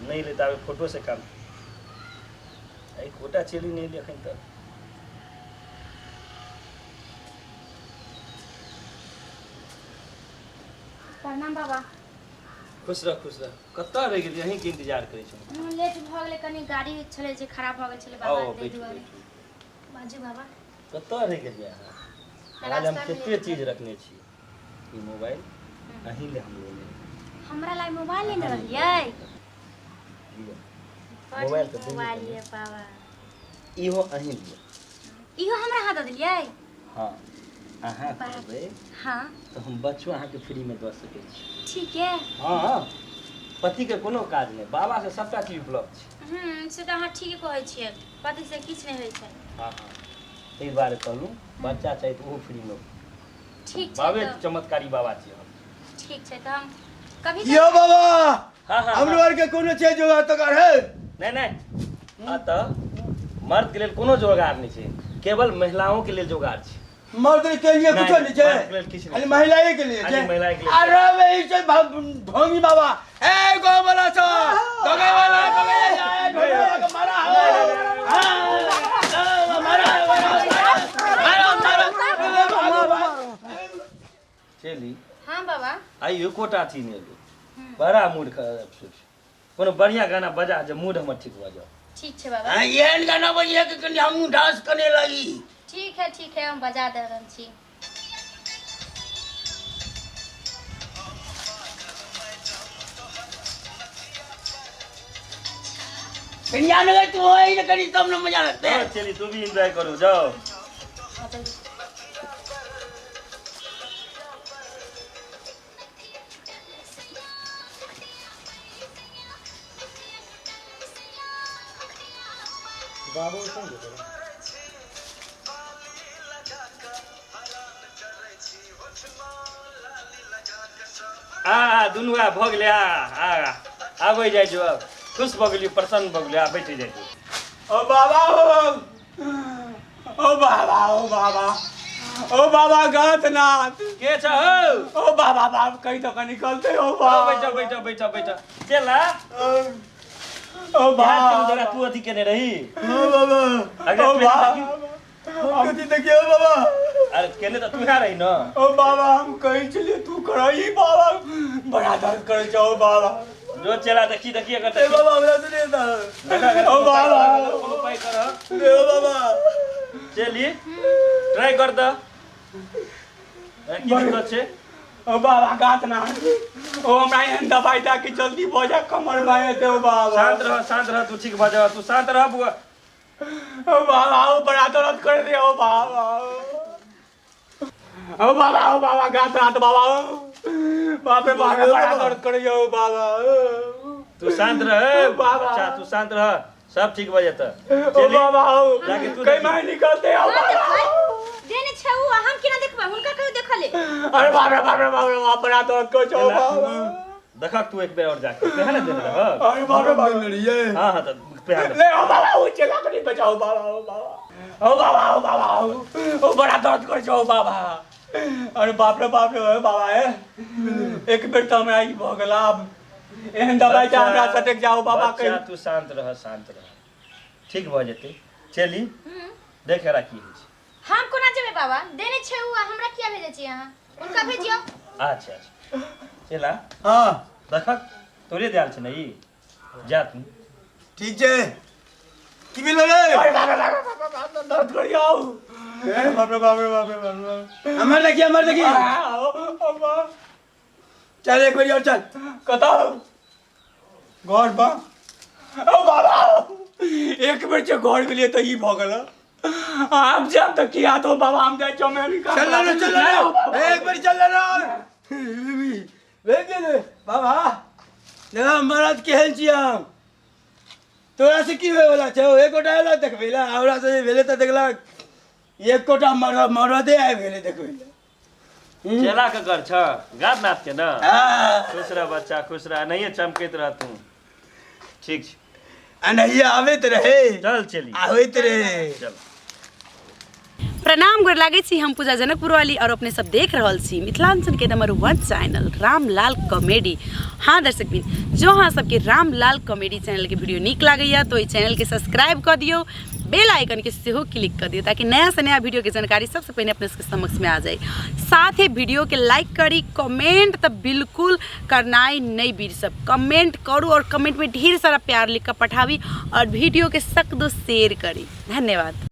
नहि एलै तऽ आब फोटोसँ काम। एकोटा चेली नहि एलै एखन तक। प्रणाम बाबा। खुश रह, खुश रह। कतऽ रहि गेलियै? अहीँके इन्तजार करै छलहुँ। लेट भऽ गेलै, कनि गाड़ी छलै जे खराब भऽ गेल छलै बाबा, आउ ताहि बैठू। दुआरे। बैठू। बाजू बाबा। कतऽ रहि गेलियै अहाँ? अहाँ लए हम रास्तामे कते लेट चीज रखने छी। ई मोबाइल अहीं लए हम लेने रही। हमरा लाग मोबाइल लेने रहियै? लिअ। बड मोबाइल नीक तऽ देबे मोबाइल केलियै। ये बाबा। इहो अहीं लिअ। इहो हमरा अहाँ दऽ देलियै? हँ, अहाँ बाप। कहबै हँ तऽ हम बच्चो अहाँके फ्रीमे दऽ सकै छी। ठीक है। हँ, पतिके कोनो काज नहि, बाबासँ सभटा चीज उपलब्ध छै। से तऽ अहाँ ठीके कहै छियै, पतिसँ किछु नहि होइ छै। हँ हँ, ताहि दुआरे कहलहुँ, बच्चा चाही तऽ ओहो फ्रीमे। ठीक छै। बाबे तऽ चमत्कारी बाबा छी हम। ठीक छै, तऽ हम कभी यौ बाबा। हँ हँ। हमरो हँ आरके कोनो छै जोगाड़ तोगाड़ है? नहि नहि, एतऽ मर्दके लेल कोनो जोगाड़ नहि छै, केवल महिलाओं के लेल जोगाड़ छै। मर्द के लिए नहि, कुछो नहीं छै? मर्द के लेल किछु नहि खाली छै। महिलाए के लिए खाली छै। महिलाए के लिए छै। अरे वे ई छै ढोंगी बाबा ए गो वाला छ ढोंगे वाला ढोंगे जाए ढोंगे वाला के मारा हो। हाँ, हाँ, मारा मारा मारा मारा मारा। चली। हाँ बाबा। आइ एकोटा चीज नहि एलै, बड़ा मूड खराब छै। कोनो बढ़िआँ गाना बजा जे मूड हमर ठीक भऽ जाओ। ठीक छै बाबा। हाँ, एहन गाना बजिए कि कनि हमहूँ डांस करे लगी। ठीक है, ठीक है, हम बजा दे रहल छी। कनिया ने तू होई ने कनी तब ने मजा लगते। चलो चली, तू भी एंजॉय करू, जाओ। बाबू कोन गेलै? आ आ, दुनू आ भऽ गेलै। आ आ आबै जाइ जो। आब खुश भऽ गेलियै, प्रसन्न भऽ गेलियै। आ बैठ जाइ जो। ओ बाबा ओ, ओ बाबा, ओ बाबा, ओ बाबा गातनाथ। के छ हौ? ओ बाबा, बाप कहीं तो निकलते ओ ओ बाबा। बैठ बैठ बैठ बैठ चला। ओ बिहार के बाबा जगह तू अथी केने रही। ओ बाबा। अगर ओ तू बाबा, हम कथी देखियो बाबा? अरे केने तऽ तू रही न। ओ बाबा, हम कहै छलियै तू करही बाबा, बड़ा दर्द करै छौ ओ बाबा। जो चला, देखी देखी अगर ए बाबा, हमरा से नहीं था ओ बाबा। कोनो उपाय कर। ए ओ बाबा। चली, ट्राई कर द, की दिक्कत छै? ओ बाबा गात ना, ओ हमरा एहन दवाई दे कि जल्दी भऽ जाए कमर में हेतै ओ बाबा। शांत रह, शांत रह, तू ठीक भऽ जा, तू शांत रह बुआ। ओ बाबा, ओ बड़ा दर्द कर दे ओ बाबा, ओ बाबा, ओ बाबा गात रात बाबा, ओ बाप रे बाप रे, बड़ा दर्द करे ओ बाबा। तू शांत रह बाबा। अच्छा, तू शांत रह, सब ठीक भऽ जेतै। ओ चली, बाबा, ओ जाके तू कई देखी। माह निकलते ओ बाबा। देने छै उ, हम केना देखबै? हुनका कहियो देखले। अरे बाप रे बाप रे बाप रे बाप, बड़ा दर्द कर छौ बाबा। देखक तू एक बेर और जाके पेहा ने देने रहक। अरे बाप रे बाप रे। हाँ हाँ, तऽ पेहा दे। ले ओ बाबा, ओ चला के नहीं बचाओ बाबा, ओ बाबा, ओ बाबा, ओ बाबा, ओ बड़ा दर्द कर छौ बाबा। अरे बाप रे बाप रे, ओ बाबा, ए एक बेर तऽ हमरा ई भऽ गेल, आब एहन दवाइ दे हमरा सटक जाओ बाबा। बच्चा कहीं तू शांत रह, शांत रह, ठीक भऽ जेतै। चली, देख एकरा की होइ छै। हम कोना जेबै बाबा? देने छै उ, हमरा किया भेजै छी अहाँ? हुनका भेजियौ। अच्छा अच्छा, चला। हाँ। देखक, तोरे देल छै ने ई, जा तू। ठीक छै, की भेलो रे? अरे बाप रे बाप रे बाप रे बाप रे, दर्द कर जाओ। अरे बाप रे बाप रे बाप रे बाप रे। हमर देखी, हमर देखी। अम्मा। चल, एक बेरी और चल। कतऽ? घर पर। ओ बाबा, एक बेर जे घर गेलियै तऽ ई भऽ गेल, आब जायब तऽ की हाथ हो बाबा? हम जाइ छी अमेरिका। चल ना, चल ना, एक बेरी चल ना। भेज दे बाबा, देखा मरद केहन छी हम। तोरा से की होय वाला छौ? एकोटा एलो देखबै ला? हमरा से जे भेलै तऽ देखलक, एकोटा मरद मरदे आबि गेलै देखबै ला। चेला के कर छ गाद नाथ के ना। हाँ। खुश रह बच्चा, खुश रह, नहीं चमकैत रह तू, ठीक छै। आ नहीं आबैत रहे। चल चली। आबैत रहे। चल। प्रणाम, गोर लागै छी। हम पूजा जनकपुर वाली और अपने सब देख रहल छी मिथिलांचल के नंबर 1 चैनल रामलाल कॉमेडी। हाँ दर्शक बिन, जो अहाँ सबके रामलाल कॉमेडी चैनल के वीडियो नीक लागैया तो एहि चैनल के सब्सक्राइब कऽ दियौ, बेल आइकन के सेहो क्लिक कऽ दियौ ताकि नया से नया वीडियो के जानकारी सबसे पहिने अपने सबके समक्ष में आ जाए। साथ ही वीडियो के लाइक करी, कमेंट तो बिल्कुल करनाइ नहीं बीर सब, कमेंट करू और कमेंट में ढेर सारा प्यार लिख कर पठाबी और वीडियो के सक दो शेयर करी। धन्यवाद।